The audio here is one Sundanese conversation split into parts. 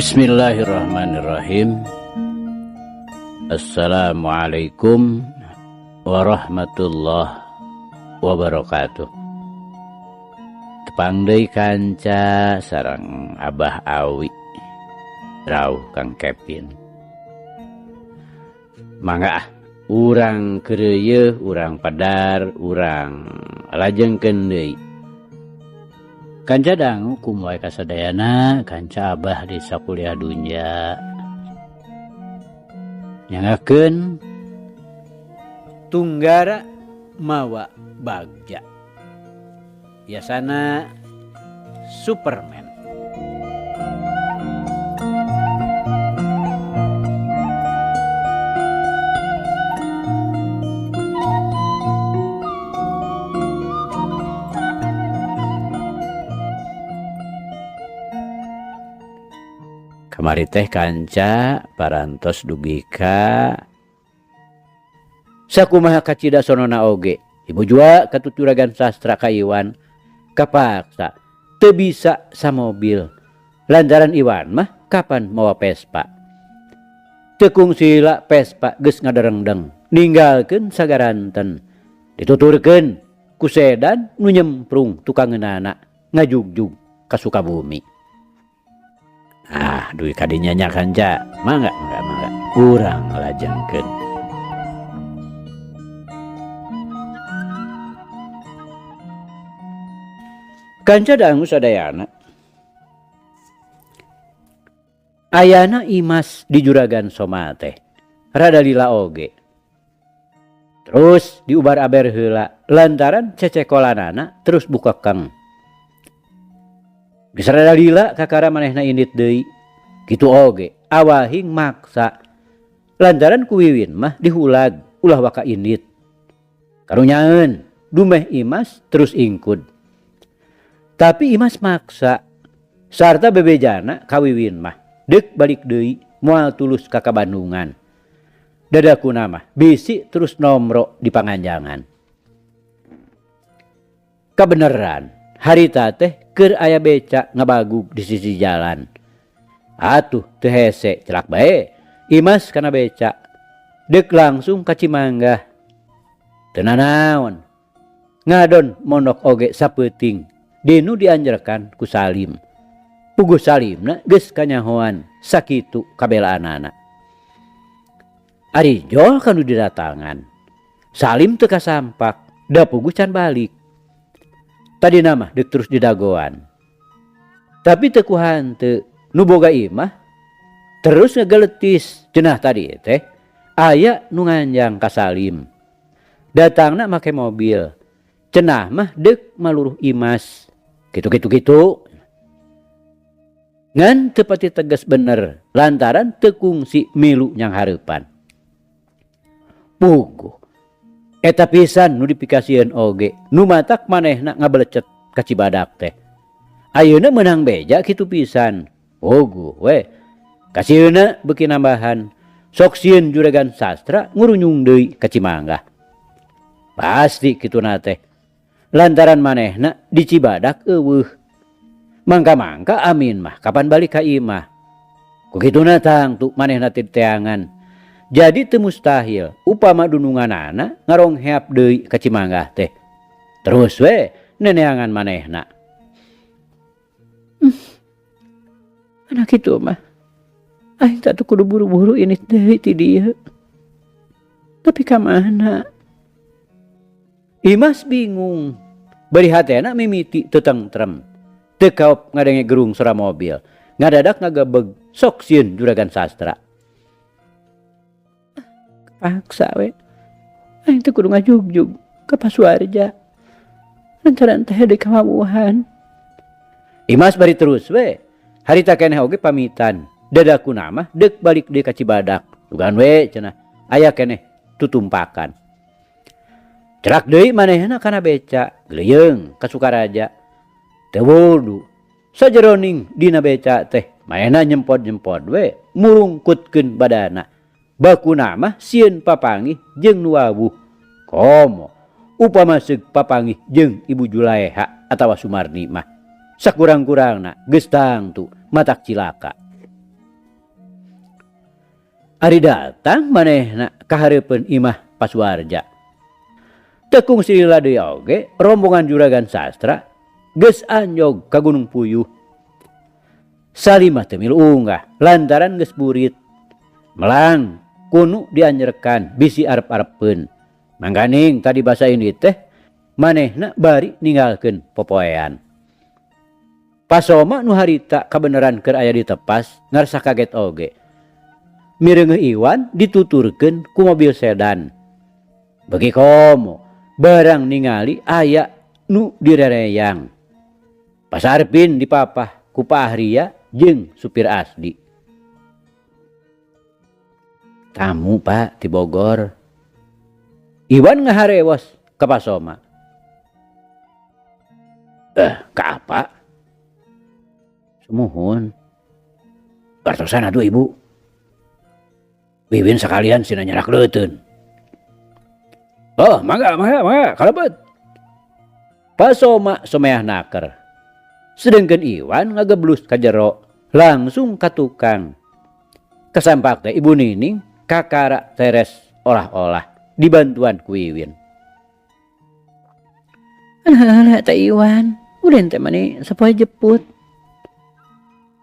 Bismillahirrahmanirrahim. Assalamualaikum warahmatullahi wabarakatuh. Tepang deui kanca sareng Abah Awi Rauh Kang Kevin. Mangga ah, urang keureuyeung, urang padar, urang lajengkeun deui. Kanca dangu kumaha kasadayana kanca Abah di sakuliah dunya. Nyangakeun Tunggara mawa bagja. Biasana Superman. Kamari teh kanca parantos dugi ka sakumaha kacida sonona oge. Ibu jua katuturagan sastra ka Iwan kapaksa teu bisa samobil. Lantaran Iwan mah kapan mawa Vespa. Teu kungsila Vespa geus ngaderengdeng ninggalkeun sagaranten. Dituturkeun ku sedan nu nyemprung tukangeunana ngajugjug ka Sukabumi. Ah, duit kadinya nya kanca. Mangga, mangga, mangga. Urang lajengkeun. Kanca dangu sadayana. Ayana Imas di Juragan Soma teh. Rada lila oge. Terus diubar-aber heula lantaran cecekolanana terus buka keng. Geus rada lila kakara manehna indit deui. Kitu oge awahing maksa. Lantaran ku Wiwin mah dihulag ulah waka indit. Karunyaeun dumeh Imas terus ingkud. Tapi Imas maksa sarta bebejana ka Wiwin mah deuk balik deui moal tulus ka Kabandungan. Dadakuna mah bisi terus nomro di panganjangan. Kabeneran harita teh keur aya beca ngabagug di sisi jalan. Atuh teu hese celak bae Imas kana beca. Deuk langsung ka Cimanggah. Teu nanaon. Ngadon mondok oge sapeuting dinu dianjerkan ku Salim. Puguh Salimna geus kanyahoan sakitu kabelaanana. Ari jol kanu didatangan. Salim teu kasampak, da puguh can balik. Tadina mah deuk terus didagoan. Tapi teu ku hanteu nu boga imah terus ngageletis cenah tadi teh aya nu nganjang ka Salim. Datangna make mobil. Cenah mah deuk maluruh Imas. Kitu-kitu kitu. Ngan teu pati tegas bener lantaran teu kungsi milu nyang hareupan. Puguh. Eta pisan nu dipikasieun oge, nu matak manehna ngabelecet ka Cibadak teh. Ayeuna meunang beja kitu pisan. Puguh we. Kasieuna beuki nambahan. Sok sieun juragan sastra ngurunyung deui ka Cimanggah. Pasti kituna teh. Lantaran manehna di Cibadak eueuh. Mangka-mangka Amin mah kapan balik ka imah. Ku kituna tangtu manehna teh diteangan. Jadi teu mustahil upama dununganana ngarongheap deui ka Cimanggah teh. Terus we neneangan manehna. Anak kitu mah. Aing teh kudu buru-buru ini deui ti dieu. Tapi ka mana? Imas bingung. Bari hatena mimiti teu tentrem. Teu kaop ngadenge gerung sora mobil. Ngadadak ngagebeg sok sieun juragan sastra. Paksa we. Aing teh kudu ngajugjug ka Pasuarja. Lantaran teh deui kawawuhan. Imas bari terus we. Harita keneh oge pamitan. Dadakuna mah deuk balik deui ka Cibadak. Sugan we cenah. Aya keneh tutumpakan. Cerak deui manehna kana beca, gleuyeung ka Sukaraja. Teu wudu. Sajeroning dina beca teh manehna nyempod-nyempod we murungkutkeun badana. Bakuna mah sieun papangih jeung nu wawuh. Komo upama seug papangih jeung Ibu Julaeha atawa Sumarni mah. Sakurang-kurangna geus tangtu matak cilaka. Ari datang manehna ka hareupeun imah Pasuarja. Teu kungsi lila deui oge rombongan Juragan Sastra geus anjog ka Gunung Puyuh. Salimah teu milu unggah lantaran geus burit. Melang kunu dianjrekan bisi arep-arepeun. Mangkaning tadi basa indi teh manehna bari ninggalkeun popoean. Pasoma nu harita kabeneran keur aya di tepas ngarasa kaget oge. Mireungeuh Iwan dituturkeun ku mobil sedan. Beuki komo barang ningali aya nu direreyang. Pasarpin dipapah ku Pak Ahria jeung supir Asdi. Tamu Pak ti Bogor. Iwan ngaharewos ka Pasoma. Eh, ka apa? Sumuhun. Gartosan atuh ibu. Wiwin sakalian sina nyarak leuteun. Oh, mangga, mangga, mangga, kalebet. Pasoma someah naker. Sedengkeun Iwan ngageblus ka jero, langsung ka tukang. Kasampak teh Ibu Nining kakara teres olah-olah dibantuan ku Wiwin. Alah, teh Iwan, ulin teh mani sapoe jeput.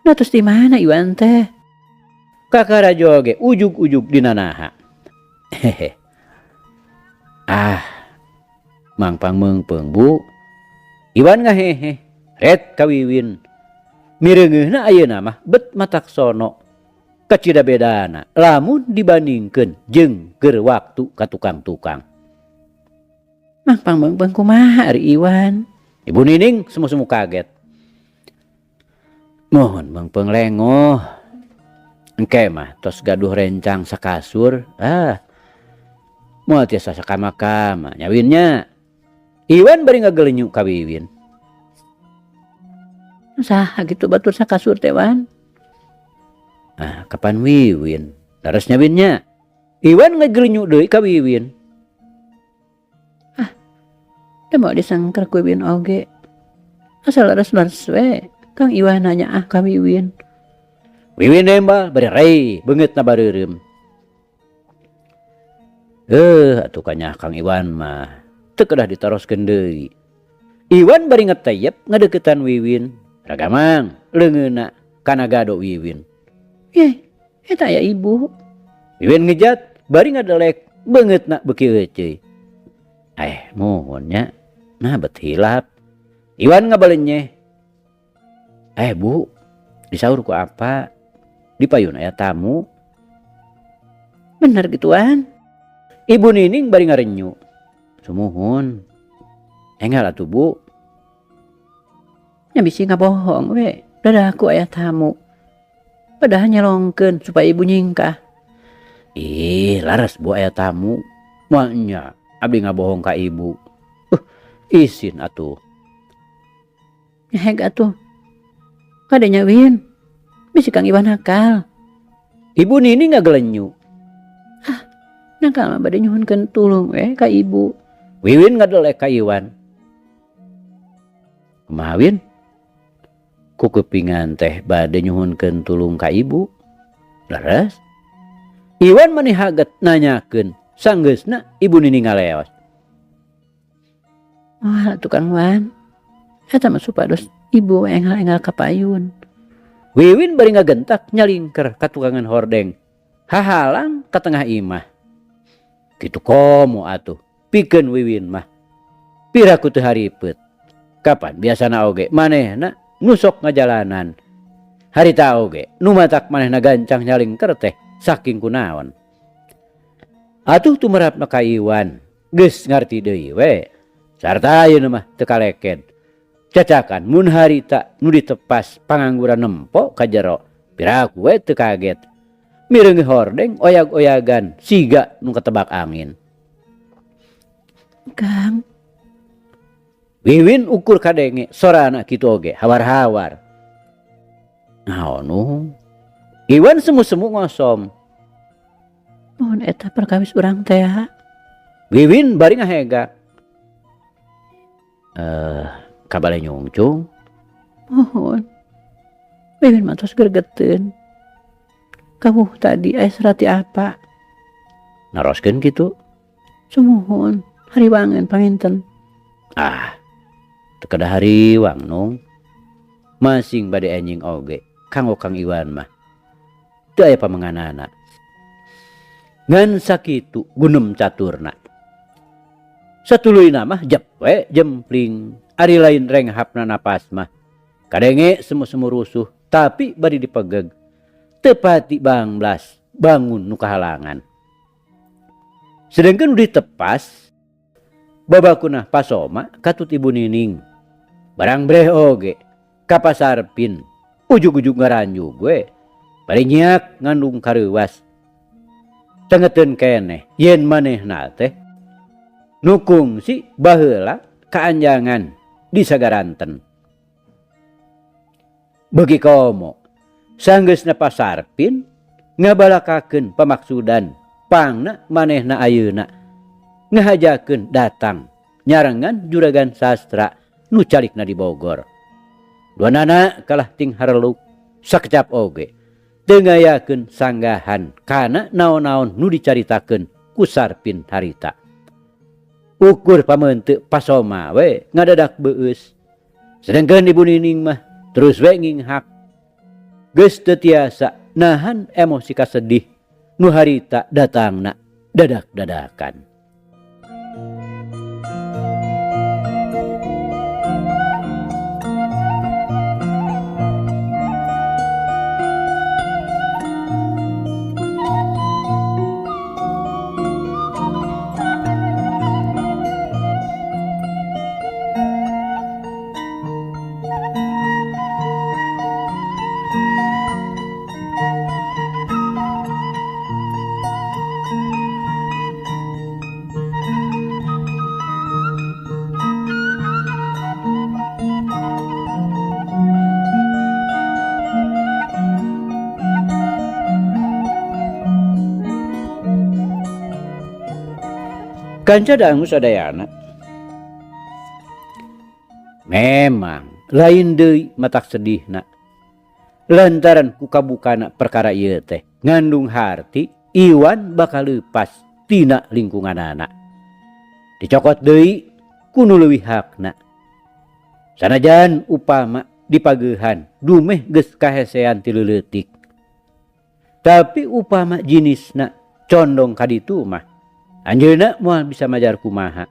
Nah terus di mana Iwan teh? Kakara joge ujug-ujug dina naha. Hehe. Ah, mangpang meungpeung Bu. Iwan ngahehe, ret ka Wiwin. Mireungeuhna ayeuna mah bet matak sono. Kacida bedana lamun dibandingkeun jeung keur waktu ka tukang-tukang. Mangpang meungpeung kumaha ari Iwan? Ibu Nining semu-semu kaget. Mohon meungpeung lengoh. Engke mah tos gaduh rencang sakasur. Ah. Moal tiasa sakama-kama nya Win nya. Iwan bari ngagelenyu ka Wiwin. Saha kitu batur sakasur teh Wan? Ah, kapan Wiwin? Leres nya Win nya. Iwan ngagelenyu deui ka Wiwin. Ah, teu moal disangker ku Wiwin oge. Asal leres-leres we, Kang Iwan nanya ah ka Wiwin. Wiwin nembal bari rei beungeutna bareureum. Eh, atuh kanyah Kang Iwan mah teu kedah ditaroskeun deui. Iwan bari ngeteyep ngadeukeutan Wiwin. Ragamang leungeunna kana gado Wiwin. Yeh, eta aya ibu. Wiwin ngejat bari ngadelek beungeutna beuki euceuy. Eh, muhun nya. Nah bet hilap. Iwan ngabalenye. Eh bu, disaur ku apa? Di payun aya tamu. Bener gituan. Ibu Nining bari ngarenyu. Sumuhun. Enggal atuh bu. Nya bisi ngabohong we, dadaku aya tamu. Padahal nyelongkeun supaya ibu nyingkah. Ih, laras bu aya tamu. Moal nya abdi ngabohong ka ibu. Isin atuh. Nyaheg atuh. Kade nya Win. Bisi Kang Iwan nakal. Ibu Nini ngagelenyu. Ah, nakal mah bade nyuhunkeun tulung we ka ibu. Wiwin ngadelek ka Iwan. Kumaha Win? Ku kepingan teh bade nyuhunkeun tulung ka ibu. Leres? Iwan mani haget nanyakeun sanggeusna Ibu Nini ngaleos. Wah, tukang Wan. Eta mah supados ibu enggal-enggal ka payun. Wiwin bari ngagentak nyalingker ka tukangan hordeng. Hahalang ka tengah imah. Kitu komo atuh, pikeun Wiwin mah. Piraku teu haripet. Kapan biasana oge manehna nu sok ngajalanan. Harita oge nu matak manehna gancang nyalingker teh saking kunaon. Atuh tumerapna ka Iwan, geus ngarti deui we. Sarta ayeuna mah teu kaleken. Cacakan mun harita nu ditepas pangangguran nempo ka jero, piraku we teu kaget. Mireungeuh hordeng oyag-oyagan siga nu katebak angin. Kang. Wiwin ukur kadenge sorana kitu oge hawar-hawar. Naon nu? Iwan semu-semu ngosom. Mohon eta perkawis urang teh. Wiwin bari ngahegak. Kabale nyungcung. Mohon. Wiwin mah tos gregeteun. Kawuh tadi aya serati apa? Naroskeun kitu. Sumuhun, hariwangan panginten. Ah, teu kedah hariwang nung. Masing bade enjing oge kanggo Kang Iwan mah. Teu aya pamenganana. Ngan sakitu gunem caturna. Satuluyna mah jep we jempling ari lain renghapna napas mah. Kadenge semu-semu rusuh tapi bari dipegeg. Teu pati banglas bangun nu kahalangan. Sedengkeun nu ditepas babakuna Pasoma katut Ibu Nining. Barang breh oge ka Pasarpin ujug-ujug ngaranjug we bari nyiak ngandung kareuwas. Tengeteun keneh yen manehna teh nu kungsi baheula kaanjangan di Sagaranten. Beuki komo sanggeusna Pasarpin ngabalakakeun pamaksudan pangna manehna ayeuna ngahajakeun datang nyarengan juragan sastra nu calikna di Bogor. Duanana kalah ting hareluk sakecap oge teu ngayakeun sanggahan kana naon-naon nu dicaritakeun ku Sarpin harita. Ukur pameunteuk Pasoma we ngadadak beueus. Sedengkeun Ibu Nining mah terus we nginghak. Geus teu tiasa nahan emosi kasedih nu harita datangna dadak-dadakan. Kanca dangu sadayana. Memang lain deui matak sedihna. Lantaran ku kabukana perkara ieu teh ngandung harti Iwan bakal leupas tina lingkunganana. Dicokot deui ku nu leuwih hakna. Sanajan upama dipageuhan dumeh geus kahesean ti leuletik. Tapi upama jinisna condong ka ditu mah anjeunna moal bisa majar kumaha.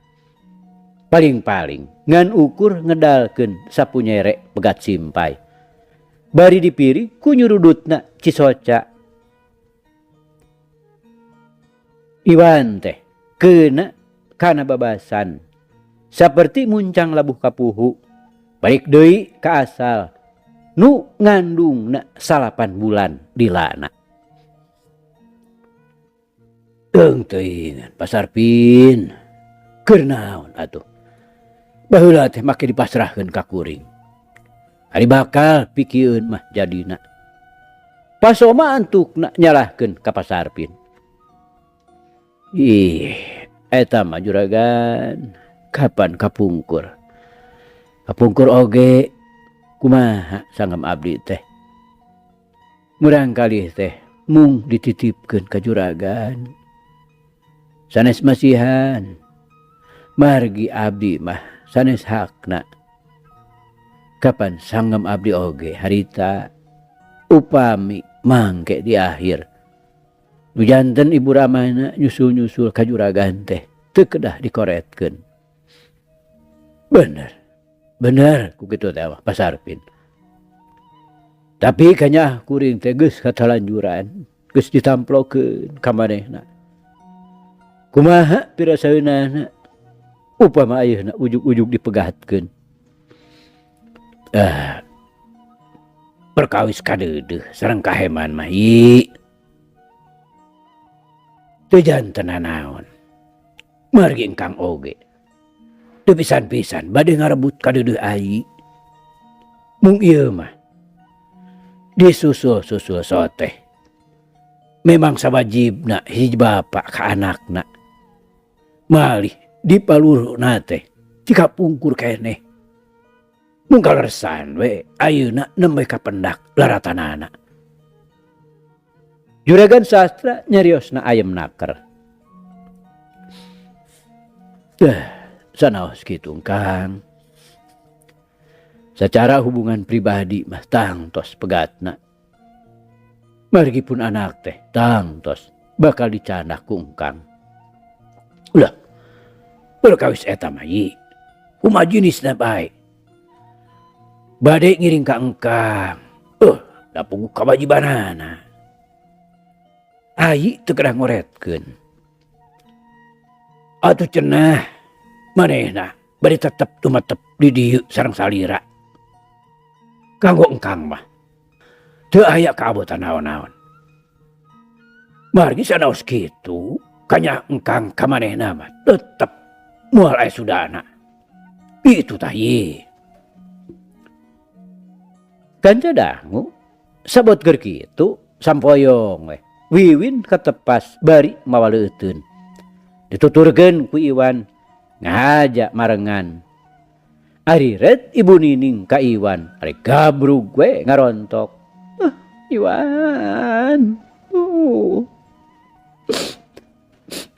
Paling-paling ngan ukur ngedalkeun sapunyere pegat simpai. Bari dipiri ku nyurudutna Cisoca. Iwan teh keuna kana babasan saperti muncang labuh kapuhu. Balik deui ka asal nu ngandungna 9 bulan dilana. Eung teuingan Pasarpin keur naon atuh. Baheula teh make dipasrahkeun ka kuring. Ari bakal pikieun mah jadina. Pasoma antukna nyalahkeun ka Pasarpin. Ih, eta mah juragan kapan kapungkur. Kapungkur oge kumaha sanggem abdi teh. Murang kalih teh mung dititipkeun ka juragan. Sanes masihan margi abdi mah sanes hakna. Kapan sanggem abdi oge harita upami mangke di akhir. Nu janten ibu ramana nyusul-nyusul ka juragan teh teu kedah dikoretkeun. Bener, bener ku kitu teh mah Pasarpin. Tapi kanyah kuring teh geus katalanjuran, geus ditamplokeun ka manehna. Kumaha pirasaeunana upama ayeuna ujug-ujug dipegatkeun. Perkawis kadeudeuh sareng kaheman mah ieu. Teu janten nanaon. Margi engkang oge. Teu pisan-pisan bade ngarebut kadeudeuh ai. Mung ieu mah disusul-susul soteh. Memang sawajibna hiji bapa ka anakna. Malih dipaluruna teh cikapungkur keneh. Mung kaleresan we ayeuna nembe kapendak laratanana. Juragan Sastra nyariosna ayem naker. Eh, sanaos kitu Kang. Secara hubungan pribadi mah tangtos pegatna. Margi pun anak teh tangtos bakal dicandak ku engkang. Ulah, perkawis eta mah yi. Kumaha jenisna bae. Bade ngiring ka engkang. Da puguh kawajibanana. Ayi teu kedah ngoretkeun. Atuh cenah manehna bade tetep tumetep di dieu sareng salira. Kanggo engkang mah teu aya kaabotan naon-naon. Margi sanaos kitu kanya engkang ka manehna mah tetep moal aya sudana. Itu tah ye. Kanca dangu sabot keur kitu sampoyong we. Wiwin katepas bari mawa leuteun. Dituturkeun ku Iwan ngahaja marengan. Ari ret Ibu Nining ka Iwan, ari gabrug we ngarontok. Iwan.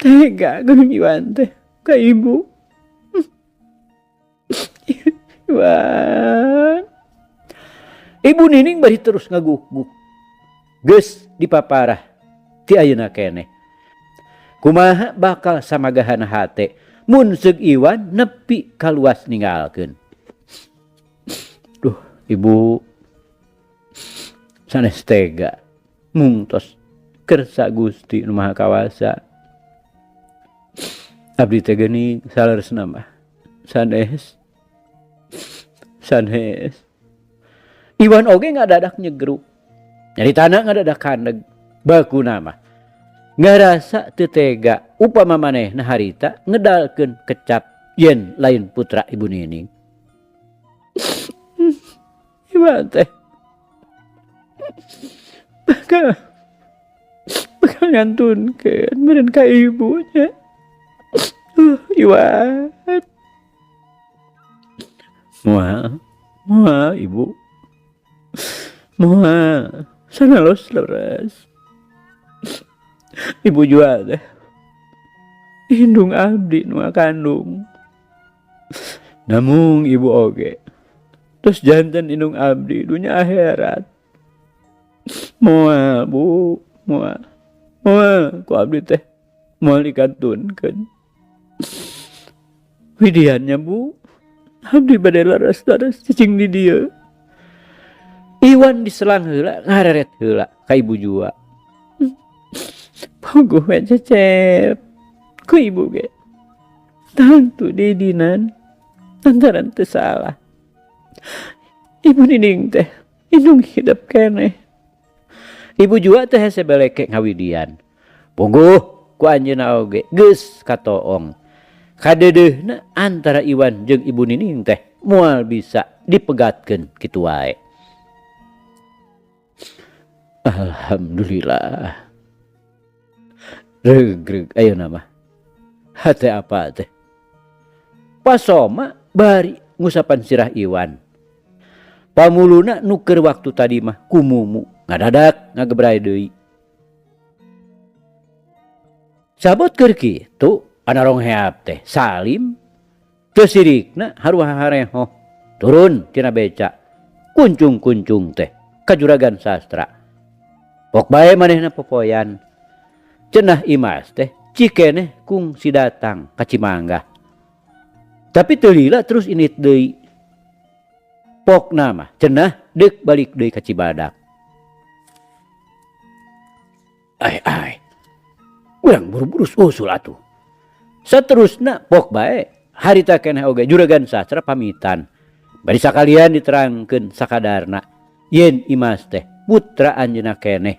Tega geuning Iwan teh ka ibu. Iwan. Ibu Nining bari terus ngaguk-guk. Geus dipaparah ti ayeuna keneh. Kumaha bakal samagahana hate mun seug Iwan nepi kaluas ninggalkeun. Duh, ibu sanes tega mung tos kersa Gusti Nu Maha Kawasa. Abdi teh geuning saleresna mah sanes. Sanes. Iwan oge ngadadak nyegruk. Nyaritana ngadadak kandeg. Bakuna mah ngarasa teu tega upama manehna harita ngedalkeun kecap yen lain putra Ibu Nining. Iwan teh bakal bakal ngantunkeun meureun ka ibunya. Iwan. Moal, moal ibu. Moal, sanaos leres. Ibu jual teh indung abdi nu kandung. Namung ibu oge terus janten indung abdi dunya akhirat. Moal bu, moal. Moal ku abdi teh moal dikantunkeun. Widiannya bu, abdi bade leres-leres cicing di dieu. Iwan diselang heula ngareret heula ka ibu jua. Puguh we cecep ku ibu ge. Tangtu didinan lantaran teu salah. Ibu Nining teh indung hidep keneh. Ibu jua teh hese beleke ngawidian. Puguh ku anjeunna oge geus katoong. Kadeudeuhna antara Iwan jeung Ibu Nining teh moal bisa dipegatkeun kitu wae. Alhamdulillah. Regreg ayeuna mah. Hate apa teh? Pasoma bari ngusapan sirah Iwan. Pamuluna nu keur waktu tadi mah kumumu ngadadak ngagebray deui. Sabot keur kitu anarong heap teh Salim teu sirikna haruah harehoh turun tina beca kuncung-kuncung teh ka Juragan Sastra. Pok bae manehna popoyan. Cenah Imas teh cikeneh kungsi datang ka Cimanggah. Tapi teu lila terus init deui. Pokna mah cenah deuk balik deui ka Cibadak. Ai ai. Urang buru-buru usul atuh. Saterusna pok bae harita keneh oge Juragan Sastra pamitan. Bari sakalian diterangkeun sakadarna yen Imas teh putra anjeunna keneh.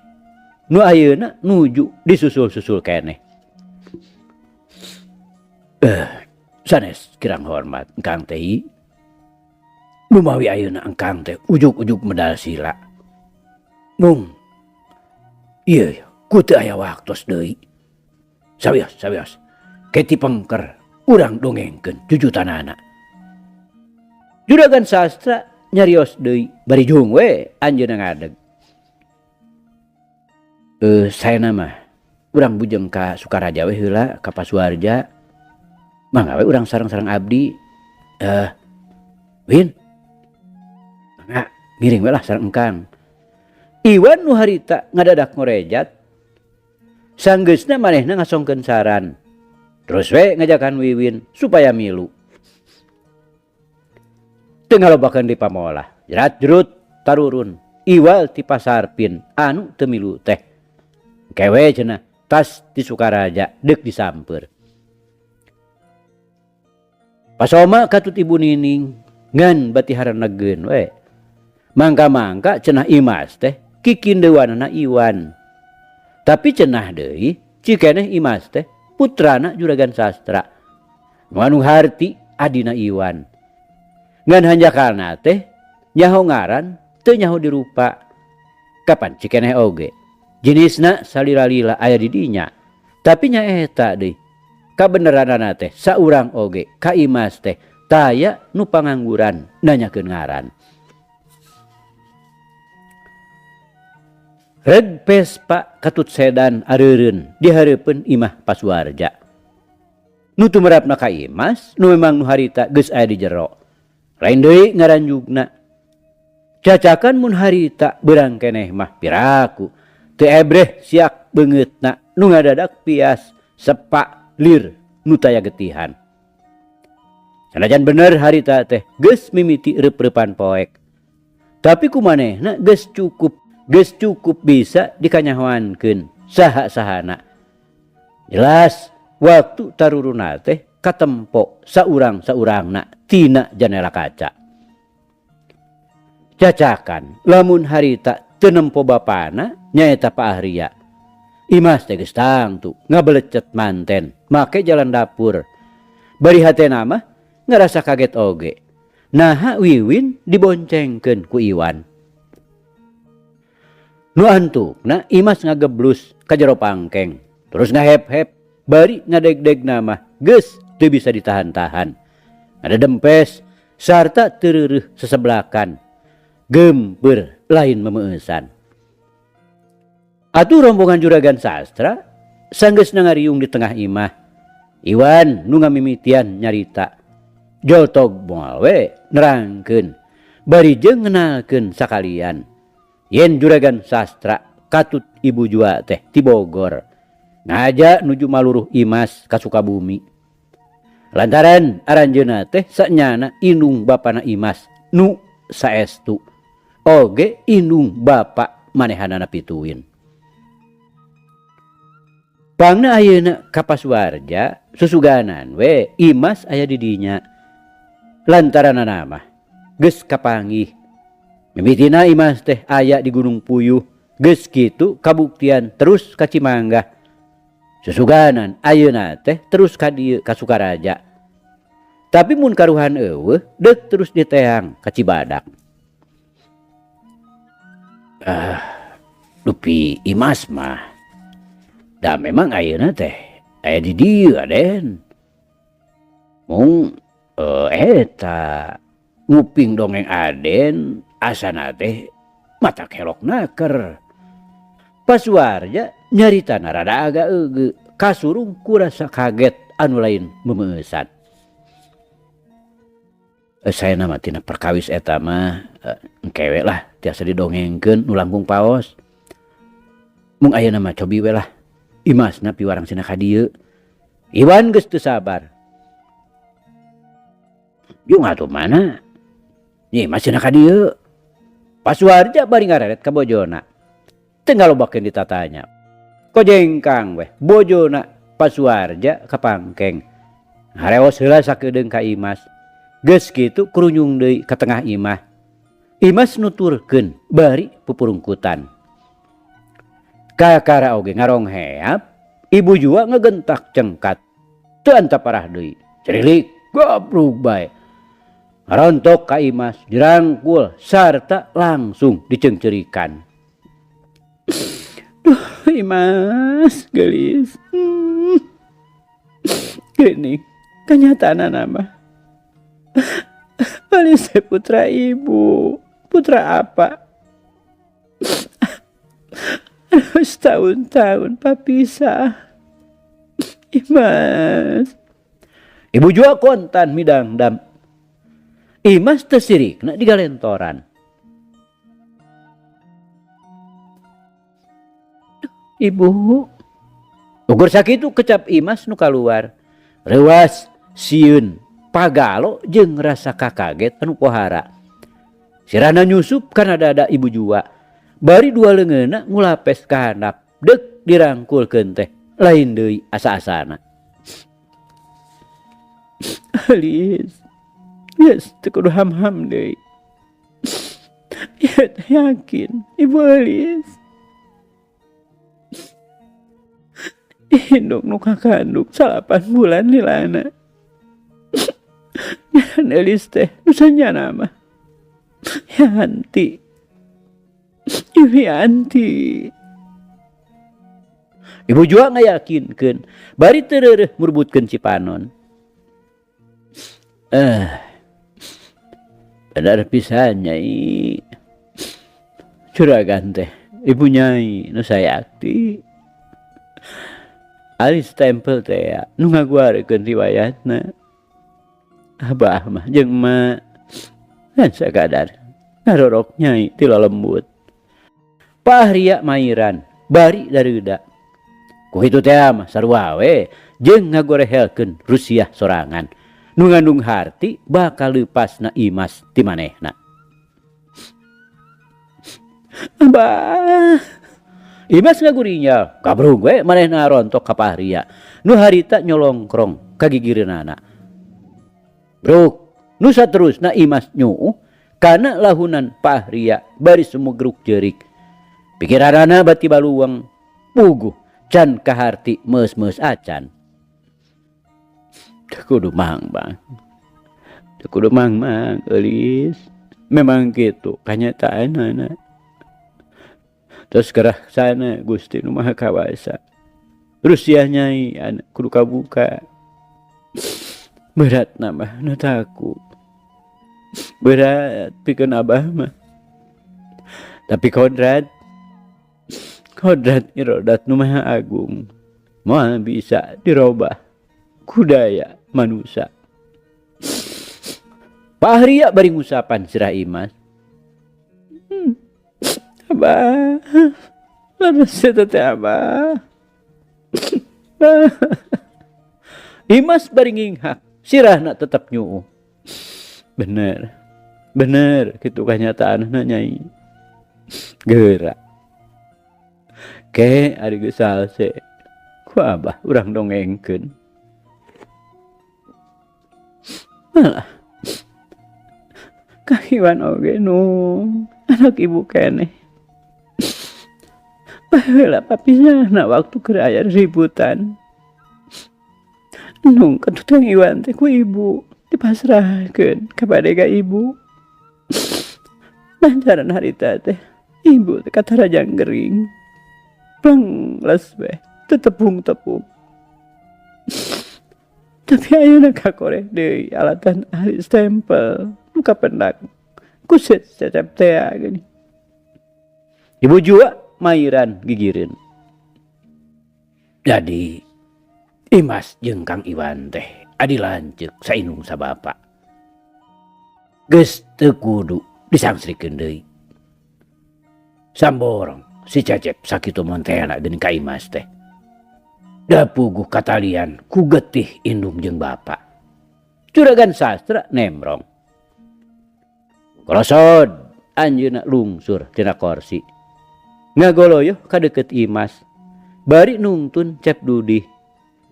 Nu ayeuna nuju disusul-susul keneh. Sanes kirang hormat engkang teh. Lumawi ayeuna engkang teh ujug-ujug medal sila. Mung ieu ku teu aya waktos deui. Sawios, sawios. Keti pengker urang dongengkeun jujutanana. Juragan Sastra nyarios deui bari jung we anjeunna ngadeg. Saena mah urang bujeng ka Sukaraja we heula ka Pasuarja. Mangga we urang sareng-sareng abdi. Win. Mangga ngiring we lah sareng engkang. Iwan nu harita ngadadak ngorejat. Sanggeusna manehna ngasongkeun saran. Terus we ngajakan Wiwin supaya milu. Teu ngalobakeun di pamolah. Jerat jerut tarurun iwal ti Pasarpin anu teu milu teh. Kewe cenah tas di Sukaraja deuk disamper. Pasoma katut Ibu Nining ngan bati harenegeun we. Mangka-mangka cenah Imas teh kikindeuanana Iwan. Tapi cenah deui cikeneh Imas teh putrana Juragan Sastra. Nu anu harti adina Iwan. Ngan hanjakalna teh nyaho ngaran teu nyaho dirupa. Kapan cikeneh oge jenisna salila-lila aya di dinya. Tapi nyaeta deui kabeneranana teh saurang oge ka Imas teh taya nu pangangguran nanyakeun ngaran. Reg Vespa katut sedan areureun di hareupeun imah Pasuarja. Nu tumerapna ka Imas nu memang nu harita geus aya di jero. Lain deui ngaranjugna. Cacakan mun harita beurang keneh mah piraku. Teu ebreh siak beungeutna nu ngadadak pias sepak lir nu taya getihan. Sanajan bener harita teh geus mimiti reup-reupan poek. Tapi kumanehna geus cukup bisa dikanyahoankeun saha-sahana. Jelas waktu taruruna teh katempo saurang-saurangna tina janela kaca. Cacakan lamun harita teu nempo bapana nyaeta Pak Ahria. Imas teh geus tangtu ngabelecet manten make jalan dapur. Bari hatena mah ngarasa kaget oge. Naha Wiwin diboncengkeun ku Iwan. Nu antukna Imas ngageblus ka jero pangkeng, terus ngahep-hep bari ngadeg-degna mah geus teu bisa ditahan-tahan. Ngadedempes sarta teu seseblakan. Geumpeur lain memeueusan. Atuh rombongan Juragan Sastra sanggeusna ngariung di tengah imah. Iwan nu ngamimitian nyarita. Joltog moal we nerangkeun bari jeung ngenalkeun sakalian. Yen Juragan Sastra katut ibu jua teh ti Bogor. Ngaja nuju maluruh Imas ka Sukabumi. Lantaran aranjeunna teh sanyana indung bapana Imas nu saestu. Oge indung bapa manehanana pituin. Pangna ayeuna ka Pasuarja susuganan we Imas aya di dinya. Lantaranana mah geus kapanggih. Mimitina Imas teh aya di Gunung Puyuh, geus kitu kabuktian terus ka Cimanggah. Susuganan ayeuna teh terus ka dieu ka Sukaraja. Tapi mun karuhan eueuh deuk terus diteang ka Cibadak. Dupi Imas mah da memang ayeuna teh aya di dieu Aden. Mung eta nguping dongeng Aden asana teh mata kelok naker. Pasuarja nyaritana rada agak euge kasurung ku rasa kaget anu lain memeueusan. Saena mah tina perkawis eta mah engkewe lah tiasa didongengkeun nu langkung paos. Mung ayeuna mah cobi we lah Imasna piwarang cenah ka dieu. Iwan geus teu sabar. Yung atuh mana? Nyi Imas cenah ka dieu. Pasuarja bari ngareret ka bojona. Teu ngalobakeun ditatanya. Kojengkang weh bojona Pasuarja ka pangkeng. Ngareos heula sakedeung ka Imas. Geus kitu kurunyung deui ka tengah imah. Imas nuturkeun bari pupurungkutan. Kakara oge ngarongheap, ibu jua ngegentak cengkat. Teu antap parah deui. Cerilik goblok bae. Ngarontok ka Imas, dirangkul sarta langsung diceungceurikan. Duh, Imas geulis. Geuning kanyataanana mah. Paling saya putra ibu, putra apa? Geus taun-taun papisah. Imas. Ibu jua kontan midangdam. Imas teu sirikna digalentoran. Ibu. Ukur sakitu kecap Imas nu kaluar. Reuas, sieun, pagalo jeung rasa kakaget anu pohara. Sirahna nyusup kana dada ibu jua. Bari dua leungeunna ngulapes ka handap deuk dirangkulkeun teh lain deui asa-asana. Alis, geus teu kudu ham-ham deui. Ieu teh yakin ibu Alis. Indung nu kakandung salapan bulan lilana. Nyahan Elis teh nu sanyana mah. Yanti. Yulianti. Ibu jua ngayakinkeun bari teu reureuh murbutkeun cipanon. Eh. Bener pisan nyai. Juragan teh ibu nyai nu sayakti. Alis tempel teh nu ngaguarekeun riwayatna. Abah mah jeung emak ngan sakadar ngarorok nyai ti lelembut. Pahria mairan bari dareuda. Ku kitu teh mah sarua we jeung ngagorehelkeun Rusiah sorangan nu ngandung harti bakal leupasna Imas ti manehna. Abah. Imas ngagurinyal, kabrung we manehna rontok ka Pahria nu harita nyolongkrong ka gigireunana. Bruk, nu saterusna Imas nyuuh kana lahunan Pahria bari sumugruk jeurik. Pikiranana bati baluang, puguh can kaharti meus-meus acan. Teu kudu mangmang. Teu kudu mangmang eulis. Memang kitu kanyataanana. Terus gerah sana Gusti nu Maha Kawasa. Rusiah nyai anak kudu kabuka. Berat nambah nu takut. Berat pikeun abah mah. Tapi kodrat kodrat irodat nu Maha Agung moal bisa dirobah ku daya manusa. Pahria bari ngusapan sirah Imas. Abah, leres eta teh abah. Imas bari nginghak, sirahna tetep nyuuh. Bener, bener kitu kanyataanna nyai. Geura. Ke ari geus salse ku abah urang dongengkeun. Malah Kang Iwan oge nu anak ibu keneh. Baheula papisahna waktu keur aya ributan. Nung kantut Kang Iwan teh ku ibu dipasrahkeun ka badega ibu. Lantaran harita teh ibu teh katarajang gering. Pangles we teu tepung-tepung. Tapi ayeuna kakoreh deui alatan ahli stempel nu kapendak ku Cecep tea geuning. Ibu jua mairan gigireun. Jadi Imas jeung Kang Iwan teh adi lanceuk saindung sabapa. Geus teu kudu disangsrikeun deui. Samborong si Cecep sakitu montena geuning ka Imas teh. Da puguh katalian ku getih indung jeung bapa. Juragan Sastra nemrong. Kolosod anjeunna lungsur tina korsi. Ngagoloyoh ka deukeut Imas. Bari nungtun Cep Dudih.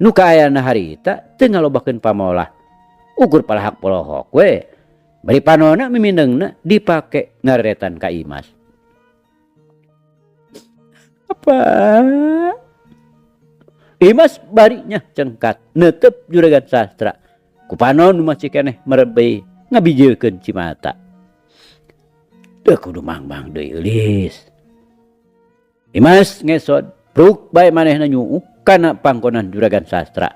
Nu kaayana harita teu ngalobakeun pamolah. Ukur palahak polohok we. Bari panona mimindengna dipake ngareretan ka Imas. Apa? Imas barinya cengkat netep Juragan Sastra. Ku panon nu masih keneh merebei ngabijilkeun cimata. Teu kudu mangmang deui eulis. Imas ngesod pruk bae manehna nyuuh kana pangkonan Juragan Sastra.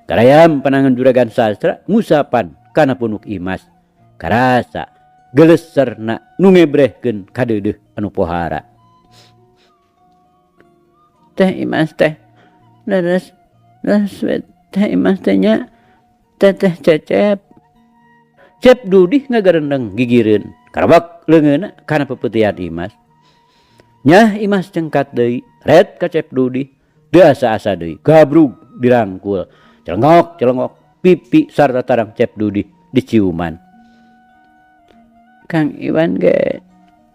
Karayam panangan Juragan Sastra ngusapan kana punuk Imas. Karasa geleserna nu ngebrehkeun kadeudeuh anu pohara. Teh Imas teh leres leres we Teh Imas teh nya Teteh Cecep. Cep Dudih ngagarendeng gigireun karebek leungeunna kana pepetian Imas. Nyah Imas cengkat deui ret ka Cep Dudih teu asa-asa deui gabrug dirangkul celengok-celengok pipi sarta tarang Cep Dudih diciuman. Kang Iwan ge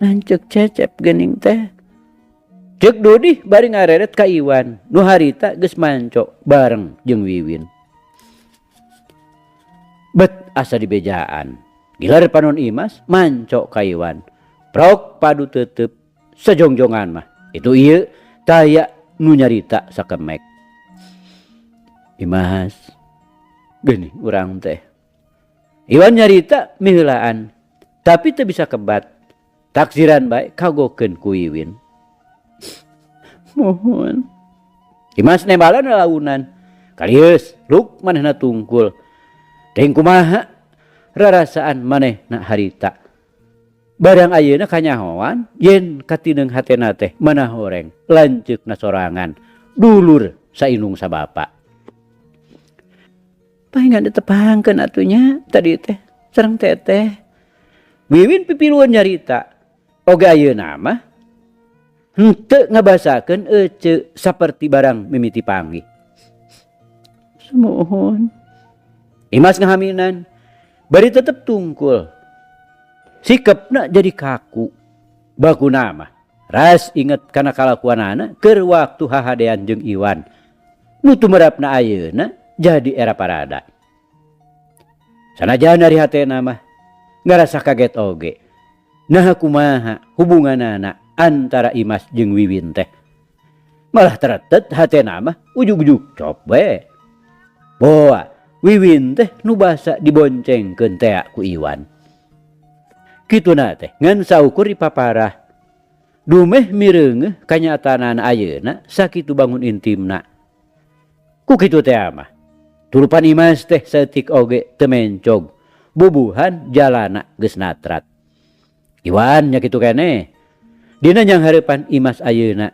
lanceuk Cecep geuning teh. Cek Dudih bari ngareret ka Iwan nu harita geus manco bareng jeung Wiwin. Bet asa dibejaan. Gilar panon Imas manco ka Iwan. Prok padu tetep sejongjongan mah. Itu ieu taya nu nyarita sakemek. Imas geuning urang teh. Iwan nyarita miheulaan tapi teu bisa kebat. Taksiran bae kagokeun ku Wiwin. Mohon. Imas nembalan launan. Kalius luk manehna tungkul. Teuing kumaha rarasaan manehna harita. Barang ayeuna kanyahoan yen katineung hatena teh manah horeng lanceukna sorangan dulur saindung sabapa. Pahingan ditepangkeun atuh nya tadi teh sareng teteh. Wiwin pipilueun nyarita. Oge ayeuna mah henteu ngabasakeun ece saperti barang mimiti panggih. Sumuhun. Imas ngahaminan bari tetep tungkul. Sikepna jadi kaku. Bakuna mah ras inget kana kalakuanana keur waktu hahadean jeung Iwan. Nu tumerapna ayeuna jadi era parada. Sanajan ari hatena mah ngarasa kaget oge. Naha kumaha hubunganana antara Imas jeung Wiwin teh. Malah teretet hatena mah ujug-ujug cop we. Boa Wiwin teh nu basa diboncengkeun tea ku Iwan. Kituna teh ngan saukur dipaparah. Dumeh mireungeuh kanyataanana ayeuna sakitu bangun intimna. Ku kitu teh mah. Tulupan Imas teh saeutik oge teu mencog. Bubuhan jalana geus natrat. Iwan nya kitu keneh. Dina nyanghareupan Imas ayeuna.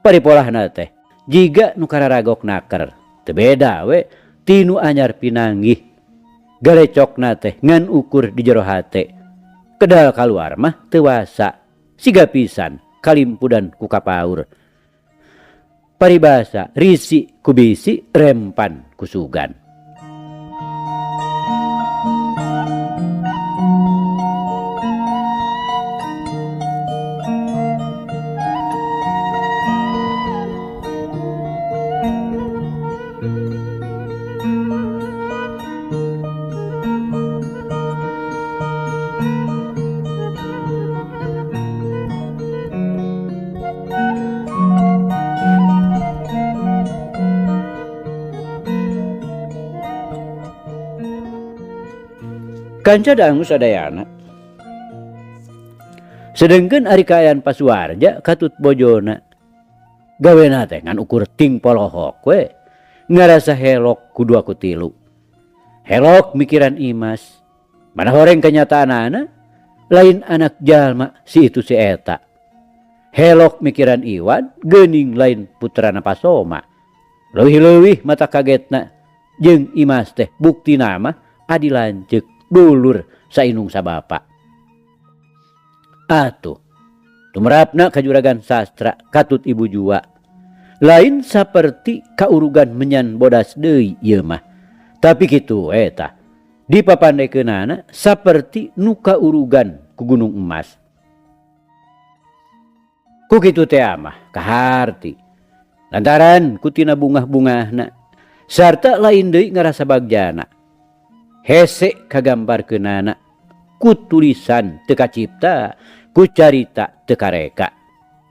Paripolahna teh jiga nu kararagok naker. Teu beda we ti nu anyar pinanggih. Galecokna teh ngan ukur di jero hate. Kedal kaluar mah teu wasa. Siga pisan kalimpudan ku kapaur. Paribasa risi ku bisi rempan ku sugan. Kanca dangu sadayana. Sedengkeun ari kaayaan Pasuarja katut bojona. Gawena teh ngan ukur ting polohok we. Ngarasa helok ku dua ku tilu. Helok mikiran Imas. Mana horeng kenyataanana lain anak jalma si itu si eta. Helok mikiran Iwan geuning lain putrana Pasoma. Leuwih-leuwih mata kagetna jeung Imas teh buktina mah adi lanceuk dulur saindung sabapa. Atuh tumerapna ka juragan sastra katut ibu jua. Lain saperti kaurugan menyan bodas deui ieu mah. Tapi kitu eta dipapandekeunana saperti nu kaurugan ku gunung emas. Ku kitu teh mah kaharti. Lantaran ku tina bungah-bungahna sarta lain deui ngarasa bagjana. Hese kagambarkeunana ku tulisan teu kacipta, ku carita teu kareka.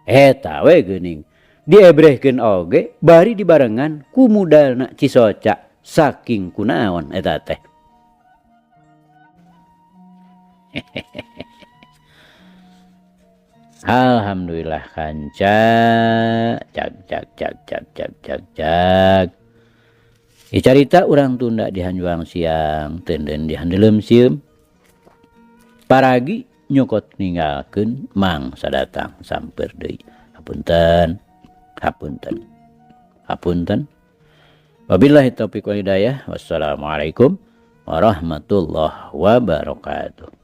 Eta we geuning diebrehkeun oge bari dibarengan ku mudalna cisoca saking kunaon eta teh. Alhamdulillah kanca jag jag jag jag jag jag jag. Dicarita urang tunda di hanjuang siang, tenden di handelem sieum. Paragi nyokot ninggalkeun mangsa datang samper deui. Hapunten. Hapunten. Hapunten. Wabillahi taufiq wal hidayah. Wassalamualaikum warahmatullahi wabarakatuh.